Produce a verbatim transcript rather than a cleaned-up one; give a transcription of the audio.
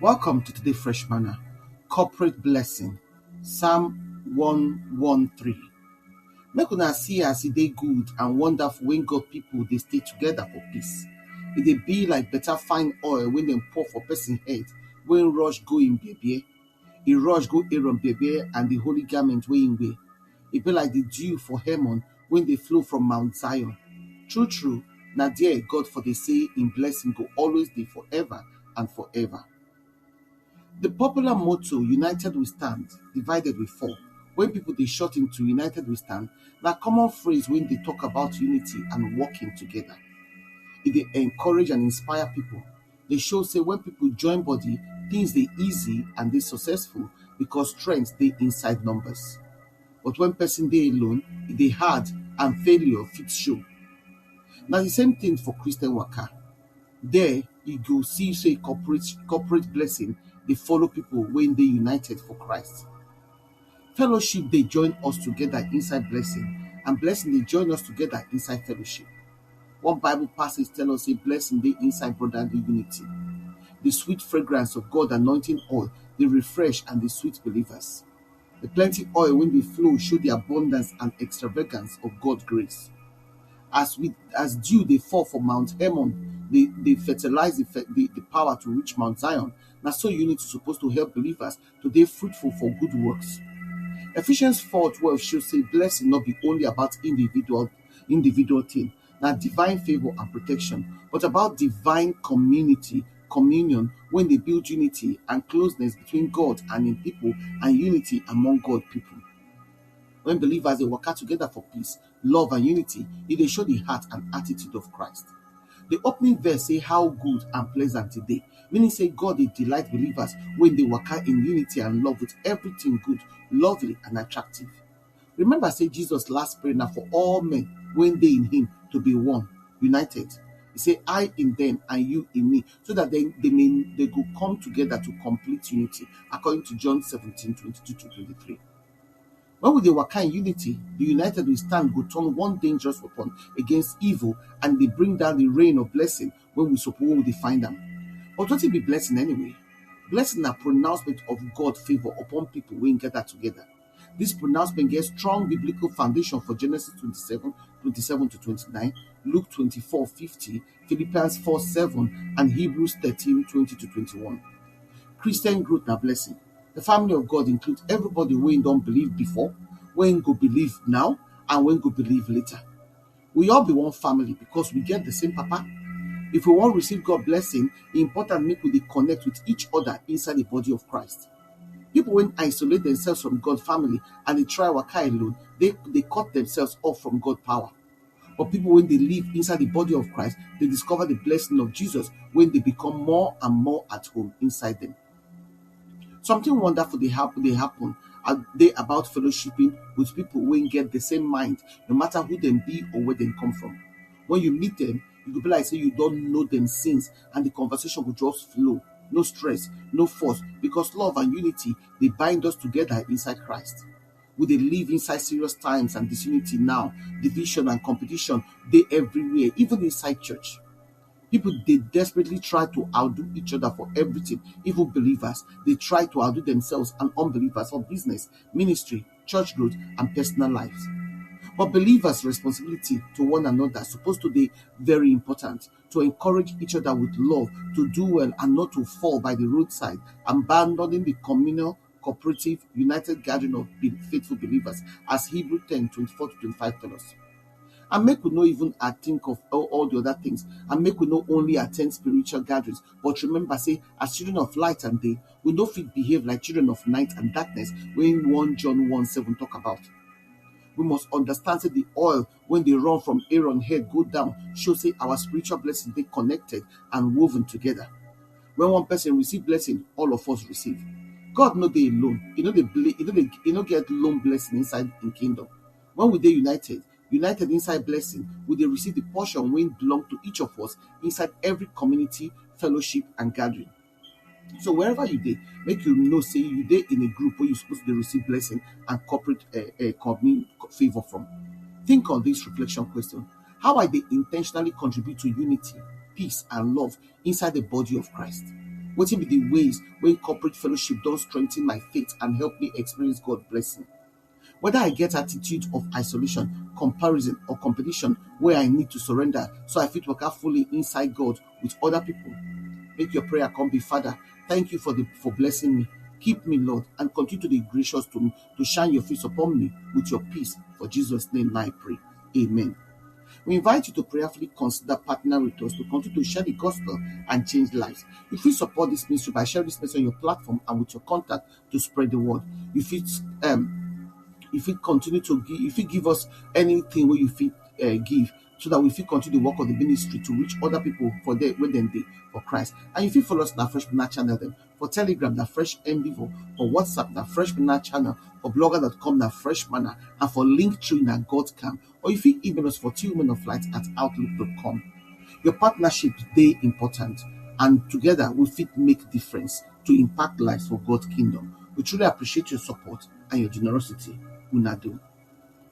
Welcome to today Fresh Manna, corporate blessing, Psalm one one three. Make una see as e dey good and wonderful when God people dey stay together for peace. E dey be like better fine oil when dem pour for person head, when rush go in bebie. E rush go Aaron bebie and the holy garment wey im wear. E be like the dew for Hermon when dey flow from Mount Zion. True, true, na there God for dey say im blessing go always dey forever and forever. The popular motto, "United we stand, divided we fall," when people dey shorten to "United we stand," na common phrase wey dey talk about unity and working together. E dey encourage and inspire people. Dey show say when people join body, things dey easy and dey successful because strength dey inside numbers. But when person dey alone, e dey hard and failure fit show. Na the same thing for Christian waka. There, you go see say corporate, corporate blessing dey follow people wey dey united for Christ. Fellowship dey join us together inside blessing, and blessing dey join us together inside fellowship. One Bible passage tell us say blessing dey inside brotherly unity. The sweet fragrance of God anointing oil dey refresh and dey sweet believers. The plenty oil wey dey flow show the abundance and extravagance of God grace. As we, as dew dey fall for Mount Hermon, dey, dey fertilize the, fe- the, the power to reach Mount Zion. Na so unity suppose to help believers to dey fruitful for good works. Ephesians four twelve show say blessing no be only about individual individual thing, na divine favor and protection, but about divine community, communion, when dey build unity and closeness between God and im people and unity among God people. When believers dey waka together for peace, love and unity, e dey show the heart and attitude of Christ. The opening verse say how good and pleasant e dey, meaning say God dey delight believers when dey waka in unity and love with everything good, lovely and attractive. Remember say Jesus last prayer na for all men wey dey in him to be one, united. He say, "I in them and you in me," so that they, they may they go come together to complete unity, according to John seventeen twenty-two to twenty-three. When we dey waka in unity, the united we stand go turn one dangerous weapon against evil and dey bring down the rain of blessing when we suppose we dey find am. But wetin be blessing anyway? Blessing na pronouncement of God favor upon people wey gather together. This pronouncement get strong biblical foundation for Genesis twenty-seven, twenty-seven to twenty-nine, Luke twenty-four fifty, Philippians four seven, and Hebrews thirteen twenty to twenty-one. Christian growth na blessing. The family of God includes everybody wey don believe before, wey go believe now, and wey go believe later. We all be one family because we get the same papa. If we wan receive God blessing, e important make we dey connect with each other inside the body of Christ. People wey isolate themselves from God family and dey try waka alone, they, they cut themselves off from God power. But people wey dey live inside the body of Christ, they discover the blessing of Jesus when they become more and more at home inside them. Something wonderful dey happen, dey happen, uh, dey about fellowshipping with people wey get the same mind, no matter who dem be or where dem come from. When you meet them, you go be like say you don know them since, and the conversation go just flow. No stress, no force, because love and unity dey bind us together inside Christ. We dey live inside serious times and disunity now. Division and competition dey everywhere, even inside church. People dey desperately try to outdo each other for everything. Even believers dey try to outdo themselves and unbelievers for business, ministry, church growth, and personal lives. But believers' responsibility to one another supposed to be very important, to encourage each other with love, to do well and not to fall by the roadside, abandoning the communal, cooperative, united gathering of be- faithful believers, as Hebrew ten twenty-four to twenty-five tell us. And make we no even uh, think of all, all the other things. And make we not only attend spiritual gatherings, but remember, say, as children of light and day, we no fit behave like children of night and darkness, when one John one seven talk about. We must understand say the oil when they run from Aaron head go down show say our spiritual blessing dey connected and woven together. When one person receive blessing, all of us receive. God no dey alone. He no dey bla- he no dey he no get lone blessing inside in kingdom. When we dey united, united inside blessing, we dey receive the portion wey belong to each of us inside every community, fellowship, and gathering. So wherever you dey, make you know say you dey in a group where you supposed to dey receive blessing and corporate uh, uh, commune favor from. Think on this reflection question: how I dey intentionally contribute to unity, peace, and love inside the body of Christ? Wetin be the ways wey corporate fellowship don strengthen my faith and help me experience God blessing? Whether I get attitude of isolation, comparison, or competition wey I need to surrender so I fit waka fully inside God with other people? Make your prayer come be, "Father, thank you for the for blessing me. Keep me, Lord, and continue to be gracious to me, to shine your face upon me with your peace." For Jesus' name I pray. Amen. We invite you to prayerfully consider partnering with us to continue to share the gospel and change lives. You fit support this ministry by sharing this message on your platform and with your contact to spread the word. You fit um you fit continue to give, you fit give us anything wey you fit uh, give, so that we fit continue the work of the ministry to reach other people for there wey dem dey for Christ. And you fit follow us on our Fresh Manna channel dem. For Telegram na Fresh M D four, for WhatsApp na Fresh Manna channel, for blogger dot com na Fresh Manna, and for Linktree na God Camp. Or you fit email us for two women of light at outlook dot com. Your partnership dey important, and together we fit make difference to impact lives for God kingdom. We truly appreciate your support and your generosity. Una do.